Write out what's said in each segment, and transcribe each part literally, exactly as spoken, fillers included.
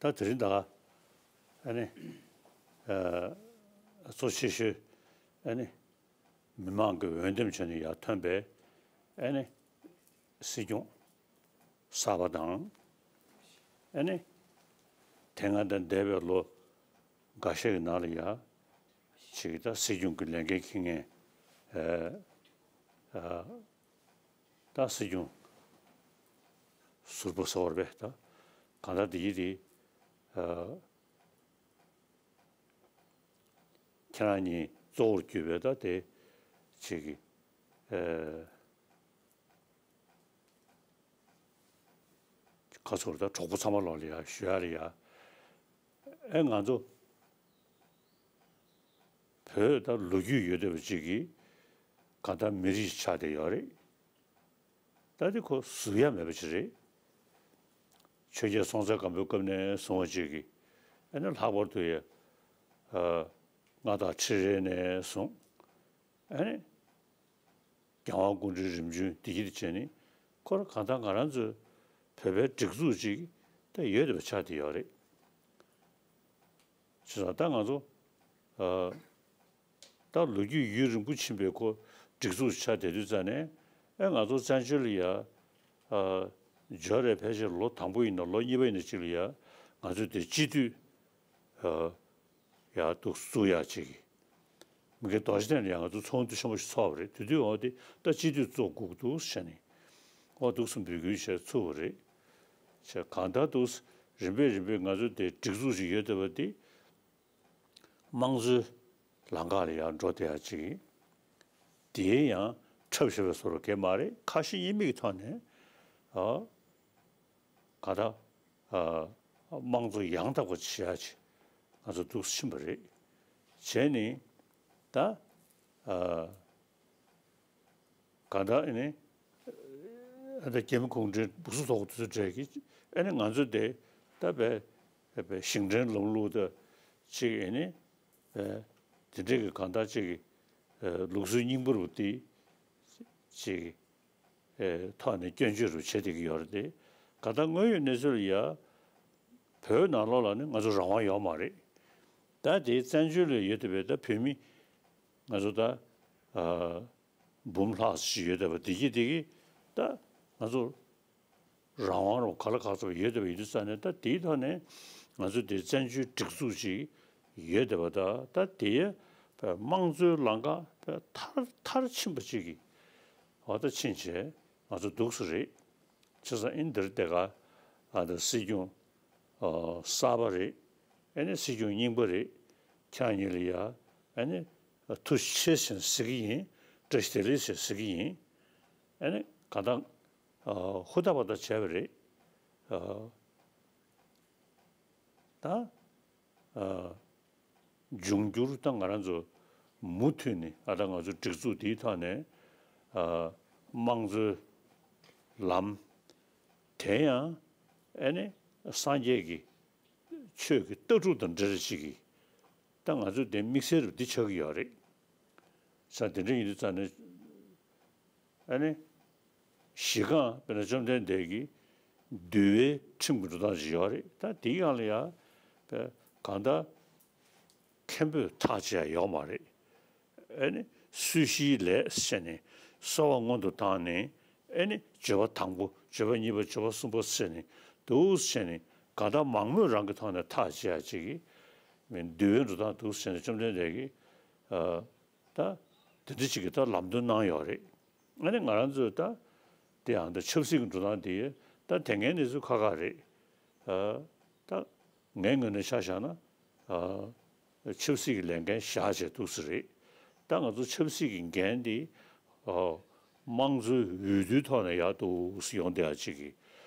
ད་དེ་རིང་ད་ཨ་ནི་ཨ་གཙོ་ཆེ་ཤོས་ཨ་ནི་མི་མང་གི་འོས་འདེམས་བྱས་ནས་ཡར་ཐོན་པའི་ཨ་ནི་སྲིད་སྐྱོང་གསར་པ་དང་། ཨ་ནི་དེ་སྔ་དང་འདས་པའི་ལོ་འགའ་ཤས་ཀྱི་ནང་ལ་ཡ་ཅིག་ད་སྲིད་སྐྱོང་གི་ལས་འགན་འཁྱེར་མཁན་ཨ་ཨ་ད་སྲིད་སྐྱོང་ཟུར་པ་ཟེར་བ་རེད་པས། ད་གང་ལྟར་འདི་ཡིན་དེ་ཨ་ཁྱེད་རང་གཉིས་གཙོ་བོར་གྱུར་པའི་ད་དེ་ཅིག་གི་ཨ་ཁ་ཚོར་ད་གྲོགས་པོ་ཚང་མ་ལོག་ལ་ཡ་ཞུ་ཡ་རེད་ཡ། ཨེ་ང་ཚོ་བོད་ད་ལོ་རྒྱུས་ཡོད་བསྡད་པ་ཅིག་གིས་གང་ལྟར་མི་རིགས་ཆགས་བསྡད་ཡོད་རེད། ད་དེ་ཁོ་ཟུག་ཡ་མེད་པ་ཅིག་རེད། ཆོས་རྒྱལ་སྲོང་བཙན་སྒམ་པོའི་སྐབས་ནས་བཟུང་བ་ཅིག་གིས་ཨ་ནི་ལྷག་པར་དུ་ཡ་ཨ་མངའ་བདག་ཁྲི་རལ་ནས་བཟུང་ཨ་ནི་རྒྱལ་དབང་སྐུ་ཕྲེང་རིམ་བྱོན་འདི་གྱིས་བྱས་ནས་ཁོ་རང་གང་ལྟར་ང་རང་ཚོའི་བོད་པའི་སྒྲིག་འཛུགས་ཅིག་ད་ཡོད་བསྡད་པ་ཆགས་བསྡད་ཡོད་རེད། བྱས་ཙང་ད་ང་ཚོ་ཨ་ད་ལོ་རྒྱུས་ཡུན་རིང་པོ་ཕྱིན་པའི་ཁོ་སྒྲིག་འཛུགས་ཆགས་བསྡད་དུས་ཙང་ནས་ཨེ་ང་ཚོ་བཙན་བྱོལ་ལ་ཡ་ཨ་འབྱོར་རེ་ཕལ་ཆེར་ལོ་དང་པོ་ཡིན་ན་ལོ་གཉིས་པ་ཡིན་ན་ཅིག་ལ་ཡ་ང་ཚོ་དེ་སྤྱི་འཐུས་ཨ་ཡ་འདུག་བཙུགས་ཡ་ཅིག་གི་མི་སྒེར་རྡོ་རྗེ་གདན་ལ་ཡ་ང་ཚོ་ཚོགས་འདུ་ཆེན་པོ་ཞིག་ཚོགས་པ་རེད། དེ་དུས་འོ་དེ་ད་སྤྱི་འཐུས་བཙུགས་དགོས་འདུག་ཟེར་ནས་འོ་འདུག་སེ་འབོད་སྐུལ་བྱས་ཚུགས་པ་རེད། བྱས་གང་ལྟར་འདུག་རིམ་པས་རིམ་པས་ང་ཚོ་དེ་སྒྲིག་འཛུགས་ཤིག་ཡོད་བསྡད་པ་དེ་དམངས་གཙོའི་ལམ་ཁ་ལ་ཡང་འགྲོ་བསྡད་ཡ་ཅིག་ཡིན། དེའི་ཡང་འཁྲབ་བཞག་པའི་བཟོ་འདྲ་གང་ཡང་མ་རེད། ཁ་ཞེ་གཉིས་མེད་ཀྱི་ཐོག་ནས་ཨ་ག་ད་ཨ་དམངས་གཙོ་ཡང་དག་པ་བྱེད་ཡ་ཅིག་ང་ཚོ་འདུག་སེ་ཕྱིན་པ་རེད། བྱས་ནས་ད་ཨ་གང་ལྟར་ཨ་ནི་ཨ་ད་རྒྱ་མི་གུང་ཁྲན་སྦུག་སུབ་ཐོག་དེ་ཚོ་གྲས་ཀྱི་ཨ་ནི་ང་ཚོ་དེ་ད་བས་བས་ཞིང་བྲན་ལམ་ལུགས་ད་ཅིག་ཨ་ནི་བས་དེ་འདྲས་ཀྱི་གང་ལྟར་ཅིག་གི་ལུགས་སྲོལ་རྙིང་པ་རུ་དེ་ཅིག་ཐོག་ནས་སྐྱོན་བརྗོད་རུ་བྱེད་བསྡད་ཀྱི་ཡོད་རེད་དེ། གང་ལྟར་དངོས་ཡོད་གནས་ཚུལ་ལ་ཡ་བོད་ནང་ལོགས་ལ་ནི་ང་ཚོ་རང་དབང་ཡོད་མ་རེད། ད་དེ་བཙན་བྱོལ་ལ་ཡོད་བསྡད་པའི་ད་བོད་མི་ང་ཚོ་ད་ཨ་འབུམ་ལྷག་ཞིག་ཡོད་བསྡད་པ་དེ་གྱིས་དེ་གིས་ད་ང་ཚོ་རང་དབང་རུ་ག་ལ་ག་ཚོད་ཡོད་བསྡད་པ་ཡིན་དུས་ཙང་ནས་ད་དེའི་ཐོག་ནས་ང་ཚོ་དེ་བཙན་བྱོལ་སྒྲིག་འཛུགས་ཅིག་ཡོད་བསྡད་པ་ད་ད་དེ་དམངས་གཙོའི་ལམ་ཁ་མཐར་མཐར་ཕྱིན་པ་ཅིག་གི་འོ་ད་ཕྱིན་བྱས་ང་ཚོ་འདུག་སེ་རེད། བྱས་ཙང་ཨིན་འདིར་དེ་ག་ཨ་ད་སྲིད་སྐྱོང་ཨ་གསར་པ་རེད། ཨ་ནི་སྲིད་སྐྱོང་རྙིང་པ་རེད། ཁྱེད་རང་གཉིས་ལ་ཡ་ཨ་ནི་ཐུགས་རྗེ་ཆེ་ཟེར་ཟེར་གྱི་ཡིན། བཀྲ་ཤིས་བདེ་ལེགས་ཟེར་ཟེར་གྱི་ཡིན། ཨ་ནི་གང་ལྟར་ཨ་ཧུར་ཐག་པ་ཐག་བྱས་པ་རེད། ཨ་ད་ཨ་འབྱུང་འགྱུར་ད་ང་རང་ཚོ་མུ་མཐུད་ནས་ཨ་ད་ང་ཚོ་སྒྲིག་འཛུགས་འདིའི་ཐོག་ནས་ཨ་དམངས་གཙོའི་ལམ་དེ་ཡང་ཨ་ནི་སངས་རྒྱས་ཀྱི་ཆོས་ཀྱི་ལྟ་གྲུབ་དང་འབྲེལ་བ་ཅིག་གིས་ད་ང་ཚོ་དེ་དམིགས་བསལ་རུ་འདི་ཆགས་ཀྱི་ཡོད་རེད། ས་དེ་འདྲ་ཡིན་དུས་ཙང་ནས་ཨ་ནི་གཞི་རྐང་དཔེར་ན་བཅོམ་ལྡན་འདས་ཀྱི་འདུལ་བའི་ཁྲིམས་ཀྱི་འགྲོ་སྟངས་ཤིག་ཡོད་རེད། ད་དེའི་སྒང་ལ་ཡང་གང་ལྟར་མཁན་པོས་ཐག་བཅད་ཡ་ཡོད་མ་རེད། ཨ་ནི་སྲོག་ཤིང་ལས་ཟེར་ནས་གསོལ་བ་སྔོན་དུ་བཏང་ནས་ཨ་ནི་བརྗོད་པ་དང་པོ་བརྗོད་པ་གཉིས་པ་བརྗོད་པ་གསུམ་པ་ཟེར་ནས་འདུག་ཟེར་ནས་གང་ལྟར་མང་མོས་རང་གི་ཐོག་ནས་ཐག་བཅད་ཡ་ཅིག་གི་མི་འདུལ་བའི་འགྲོ་སྟངས་འདུག་ཟེར་ནས་བཅོམ་ལྡན་འདས་ཀྱིས་ཨ། ད་དེ་འདྲ་ཅིག་གི་ད་ལམ་སྟོན་གནང་ཡོད་རེད། ཨ་ནི་ང་རང་ཚོས་ད་དེ་ཡང་ད་ཆབ་སྲིད་ཀྱི་འགྲོ་སྟངས་དེ་ད་དེ་སྔའི་གནས་ཚུལ་ཁག་ཁག་རེད། ཨ་ད་ངའི་ངོས་ནས་ཆ་བཞག་ན་ཨ་ཆབ་སྲིད་ཀྱི་ལས་འགན་བཞག་བྱས་འདུག་སེ་རེད། ད་ང་ཚོ་ཆབ་སྲིད་ཀྱི་འགན་དེ་ཨ་དམངས་གཙོའི་འོས་བསྡུའི་ཐོག་ནས་ཡར་འདུག་སེ་ཡོང་བསྡད་ཡ་ཅིག་གི་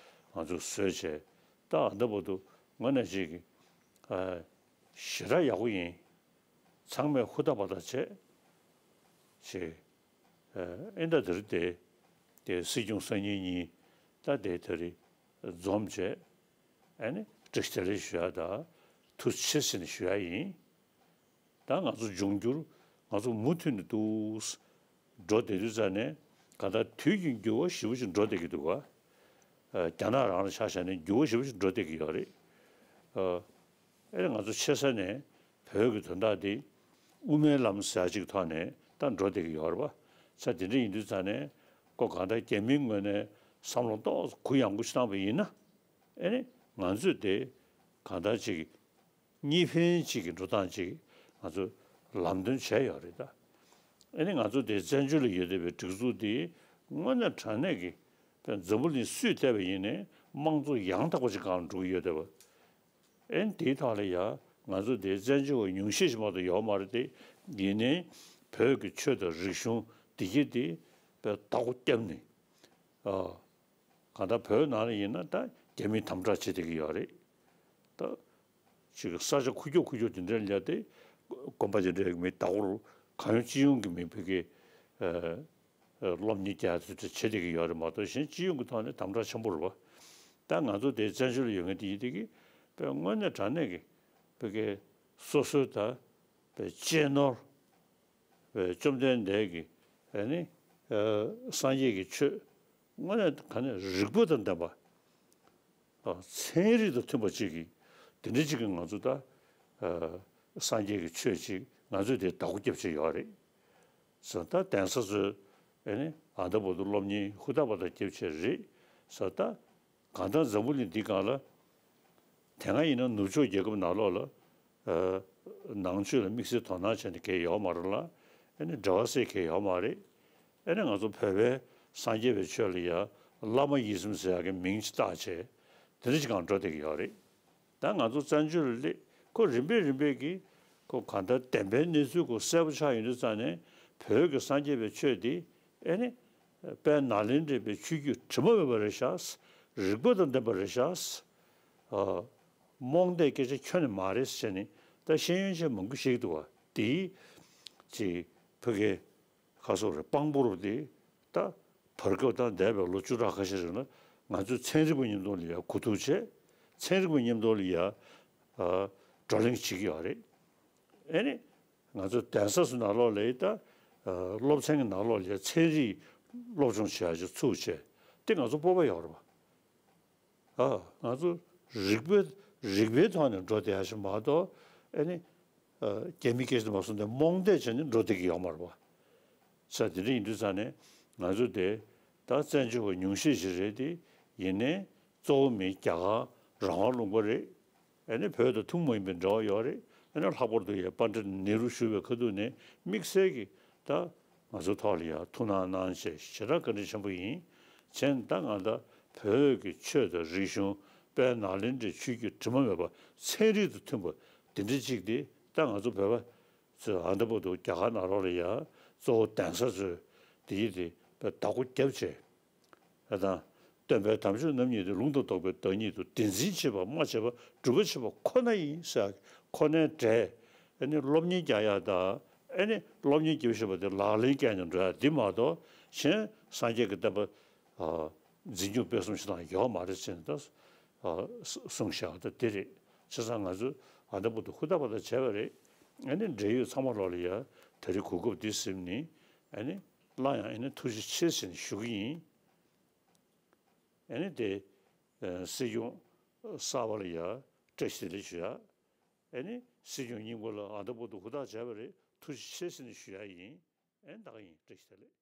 ང་ཚོས་བཟོས་བྱས་ད་ཨ་ད་བར་དུ་ངོས་ནས་ཅིག་གི་ཨ་ཞེ་དྲག་ཡག་པོ་ཡིན། ཚང་མས་ཧུར་ཐག་པ་ཐག་བྱས་བྱས། ཨེ་ད་དེར་དེ་དེ་སྲིད་སྐྱོང་སང་ཉིན་གཉིས་ད་དེ་དེ་རིང་འཛོམས་བྱས་ཨ་ནི་བཀྲ་ཤིས་བདེ་ལེགས་ཞུ་ཡ་ད་ཐུགས་རྗེ་ཆེ་ཟེར་ནས་ཞུ་ཡ་ཡིན། ད་ང་ཚོ་འབྱུང་འགྱུར་ང་ཚོ་མུ་མཐུད་ནས་འདུག་འགྲོ་བསྡད་དུས་ཙང་ནས་ག་ད་དུས་ཀྱི་འགྱུར་བ་ཞེ་པོ་ཞིག་འགྲོ་བསྡད་ཀྱི་འདུག་ག་ཨ་རྒྱ་ནག་རང་ལ་ཆ་བཞག་ནས་འགྱུར་བ་ཞེ་པོ་ཞིག་འགྲོ་བསྡད་ཀྱི་ཡོད་རེད། ཨ་ཨེ་ང་ཚོ་ཆེ་ས་ནས་བོད་ཀྱི་དོན་དག་འདི་དབུ་མའི་ལམ་ཟེར་ཡ་ཅིག་ཐོག་ནས་ད་འགྲོ་བསྡད་ཀྱི་ཡོད་རེད་པ། ས་དེ་འདྲ་ཡིན་དུས་ཙང་ནས་ཁོ་གང་ལྟར་རྒྱ་མིའི་ངོས་ནས་བསམ་བློ་ཏོག་ཙམ་གུ་ཡངས་པོ་ཞིག་བཏང་པ་ཡིན་ན། ཨེ་ནི་ང་ཚོས་དེ་གང་ལྟར་ཅིག་གཉིས་ཕན་གཅིག་གི་འགྲོ་སྟངས་ཅིག་ང་ཚོ་ལམ་སྟོན་བྱས་ཡོད་རེད་ད། ཨ་ནི་ང་ཚོ་དེ་བཙན་བྱོལ་ལ་ཡོད་བསྡད་པའི་སྒྲིག་འཛུགས་འདི་དངོས་གནས་དྲང་གནས་ཀྱི་འཛམ་བུ་གླིང་སུས་བལྟས་པ་ཡིན་ནའི་དམངས་གཙོ་ཡང་དག་པ་ཅིག་སྒང་ལ་འགྲོ་གི་ཡོད་བསྡད་པ། ཨ་ནི་དེའི་ཐོག་ལ་ཡ་ང་ཚོ་དེ་བཙན་བྱོལ་བ་ཉུང་ཤས་ཤིག་མ་གཏོགས་ཡོད་མ་རེད་དེ། ཡིན་ནའི་བོད་ཀྱི་ཆོས་དང་རིག་གཞུང་འདི་གྱད་དེ་བདག་པོ་བརྒྱབ་ནས། ཨ། གང་ལྟར་བོད་ནང་ལ་ཡིན་ན་ད་རྒྱ་མིས་དམ་དྲག་བྱེད་བསྡད་ཀྱི་ཡོད་རེད། ད་ཅིག་ས་ཆ་ཁུག་ཀྱོག་ཁུག་ཀྱོག་དེ་འདྲ་ལ་དེ་དགོན་པ་དེ་འདྲའི་མི་བདག་པོར་གང་ཡོང་ཅི་ཡོང་གི་མི་བོད་ཀྱི་ཨ་ཨ་སློབ་གཉེར་རྒྱག་ཚུལ་དེ་བྱེད་བསྡད་ཀྱི་ཡོད་རེད་མ་གཏོགས་གཞན་སྤྱི་ཡོངས་ཀྱི་ཐོག་ནས་དམ་དྲག་ཆེན་པོ་རེད་པ། ད་ང་ཚོ་དེ་བཙན་བྱོལ་ལ་ཡོད་མཁན་དེ་ཡིན་དེ་གི་དཔེ་དངོས་གནས་དྲང་གནས་ཀྱི་བོད་ཀྱི་སོ་སོའི་ད་དཔེ་གཅེས་ནོར། བཅོམ་ལྡན་འདས་ཀྱི་ཨ་ནི་ཨ་སངས་རྒྱས་ཀྱི་ཆོས་དངོས་གནས་ག་ནས་རིགས་པ་དང་ལྡན་པ། ཨ་ཚན་རིག་དང་མཐུན་པ་ཅིག་གིས་དེ་འདྲ་ཅིག་གིས་ང་ཚོ་ད་ཨ་སངས་རྒྱས་ཀྱི་ཆོས་ཅིག་ང་ཚོས་དེ་བདག་པོ་རྒྱབ་བྱས་ཡོད་རེད། ཟེར་ད་གདན་ས་ཚོས་ཨ་ནི་ཨ་ད་བར་དུ་སློབ་གཉེར་ཧུར་ཐག་པ་དང་རྒྱབ་བྱས་རེད་ཟེར་ད། གང་ལྟར་འཛམ་བུ་གླིང་འདི་སྒང་ལ། དེ་སྔ་ཡིན་ན་ནུབ་ཕྱོགས་རྒྱལ་ཁབ་ནང་ལོགས་ལ། ཨ་ནང་ཆོས་ལ་དམིགས་བསལ་དོ་སྣང་བྱས་ནས་གལ་ཡོད་མ་རེད་ལ། ཨ་ནི་འབྲེལ་བ་སེལ་གལ་ཡོད་མ་རེད། ཨ་ནི་ང་ཚོ་བོད་པའི་སངས་རྒྱས་པའི་ཆོས་ལ་ཡ་བླ་མ་ཡིད་གསུམ་ཟེར་ཡག་གི་མིང་ཅིག་བཏགས་བྱས། དེ་འདྲ་ཅིག་སྒང་འགྲོ་བསྡད་ཀྱི་ཡོད་རེད། ད་ང་ཚོ་བཙན་བྱོལ་ལ་སླེབས་ཁོ་རིམ་པས་རིམ་པས་ཀྱིས་ཁོ་གང་ལྟར་བདེན་པའི་གནས་ཚུལ་ཁོ་གསལ་པོ་ཆགས་ཡོང་དུས་ཙང་ནས་བོད་ཀྱི་སངས་རྒྱས་པའི་ཆོས་འདི་ཨ་ནི། དཔལ་ནཱ་ལེནྡྲའི་པའི་ཆོས་བརྒྱུད་དྲི་མ་མེད་པ་རེད་ཤག་རིགས་པ་དང་ལྡན་པ་རེད་ཤག་ཨ། རྨོངས་དད་སྐད་ཆ་ཁྱོན་ནས་མ་རེད་ཟེར་ནས་ད་ཤེས་ཡོན་ཅན་མང་པོ་ཞིག་འདུག་བ་དེའི་ཅིག་བོད་སྐད་ཁ་སོགས་རེད་དཔང་པོ་རུ་དེ་ད་བར་སྐབས་དང་འདས་པའི་ལོ་བཅུ་ཕྲག་ཁ་ཤས་རིང་ལ་ང་ཚོས་ཚན་རིག་པ་མཉམ་དུ་ལ་ཡ་གོ་བསྡུར་བྱས། ཚན་རིག་པ་མཉམ་དུ་ལ་ཡ་ཨ་བགྲོ་གླེང་བྱེད་ཀྱི་ཡོད་རེད། ཨེ་ནི། ང་ཚོ་གདན་ས་སུ་ནང་ལོགས་ལ་ཡིན་ད། ཨ་སློབ་ཚན་གྱི་ནང་ལོགས་ལ་ཚན་རིག་སློབ་སྦྱོང་བྱེད་ཡག་ཅིག་ཚུགས་བྱས་དེ་ང་ཚོ་སྤོབས་པ་ཡོད་རེད་པ། ཨ་ང་ཚོ་རིག་པའི་རིག་པའི་ཐོག་ནས་འགྲོ་བསྡད་ཡག་ཞིག་མ་གཏོགས་ཨེ་ནི། ཨ་རྒྱ་མི་སྐད་ཆ་མ་གསུངས་ཏེ་རྨོངས་དད་བྱས་ནས་འགྲོ་བསྡད་ཀྱི་ཡོད་མ་རེད་པ། ས་དེ་འདྲ་ཡིན་དུས་ཙང་ནས་ང་ཚོ་དེ་ད་བཙན་བྱོལ་བ་ཉུང་ཤས་ཤིག་རེད་དེ། ཡིན་ནའི་གཙོ་བོ་མི་རྒྱ་གར་རང་དབང་ལུང་པ་རེད། ཨ་ནི་བོད་དང་ཐུན་མོང་མ་ཡིན་པའི་འབྲེལ་བ་ཡོད་རེད། ཨ་ནི་ལྷག་པར་དུ་ཡ་པཎྜི་ཏ་ནེ་རུ་བཞུགས་པའི་ཁ་ཐུག་ནས་དམིགས་བསལ་གྱིས་ད་ང་ཚོའི་ཐོག་ལ་ཡ་ཐུགས་སྣང་གནང་བྱས་ཞེ་དྲག་བཀའ་དྲིན་ཆེན་པོ་ཡིན། བྱས་ད་ང་ད་བོད་ཀྱི་ཆོས་དང་རིག་གཞུང་དཔལ་ནཱ་ལེནྡྲའི་ཆོས་བརྒྱུད་དྲི་མ་མེད་པ་ཚན་རིག་དང་མཐུན་པ་འདི་འདྲ་ཅིག་དེ་ད་ང་ཚོ་བོད་པ་ཚོས་ཨ་ད་བར་དུ་རྒྱ་གར་ནང་ལོགས་ལ་ཡ་གཙོ་བོ་གདན་ས་ཚོས་དེ་ཡི་དེ་བདག་པོ་རྒྱབ་བྱས། ཨ་དང་། སྟོན་པའི་དམ་ཆོས་རྣམ་གཉིས་ཏེ། ལུང་དང་རྟོགས་པའི་བདག་ཉིད་དོ། དེ་འཛིན་བྱེད་པ་སྨྲ་བྱེད་པ། སྒྲུབ་པ་བྱེད་པ་ཁོ་ན་ཡིན་ཟེར། ཁོ་ནའི་འབྲས། ཨ་ནི་སློབ་གཉེར་རྒྱག་ཡག་དང་ཨ་ནི་སློབ་གཉེར་རྒྱབ་བཞིན་པ་དེ་ལག་ལེན་བཀལ་ནས་འགྲོ་ཡག་འདི་མ་གཏོགས་གཞན་སངས་རྒྱས་ཀྱི་བསྟན་པ་ཨ་འཛིན་སྐྱོང་སྤེལ་གསུམ་བྱེད་སྟངས་ཡོད་མ་རེད་ཟེར་ནས་ད་ཨ་གསུངས་བཞག་ད་དེ་རེད། བྱས་ཙང་ང་ཚོས་ཨ་ད་བར་དུ་ཧུར་ཐག་པ་དང་བྱས་པ་རེད། ཨ་ནི་འབྲེལ་ཡོད་ཚང་མ་ལོག་ལ་ཡ་ད་རེས་གོ་སྐབས་འདི་ཟིན་ནས་ཨ་ནི་སླར་ཡང་ཨ་ནི་ཐུགས་རྗེ་ཆེ་ཟེར་ནས་ཞུ་གི་ཡིན། ཨ་ནི་དེ་ཨ་སྲིད་སྐྱོང་གསར་པ་ལ་ཡ་བཀྲ་ཤིས་བདེ་ལེགས་ཞུ་ཡ། ཨ་ནི་སྲིད་སྐྱོང་རྙིང་པ་ལ་ཨ་ད་བར་དུ་ཧུར་ཐག་བྱས་པ་རེད། ཐུགས་རྗེ་ཆེ་ཟེར་ནས་ཞུ་ཡ་ཡིན། ཨ་ནི་ད་ག་ཡིན། བཀྲ་ཤིས་བདེ་ལེགས།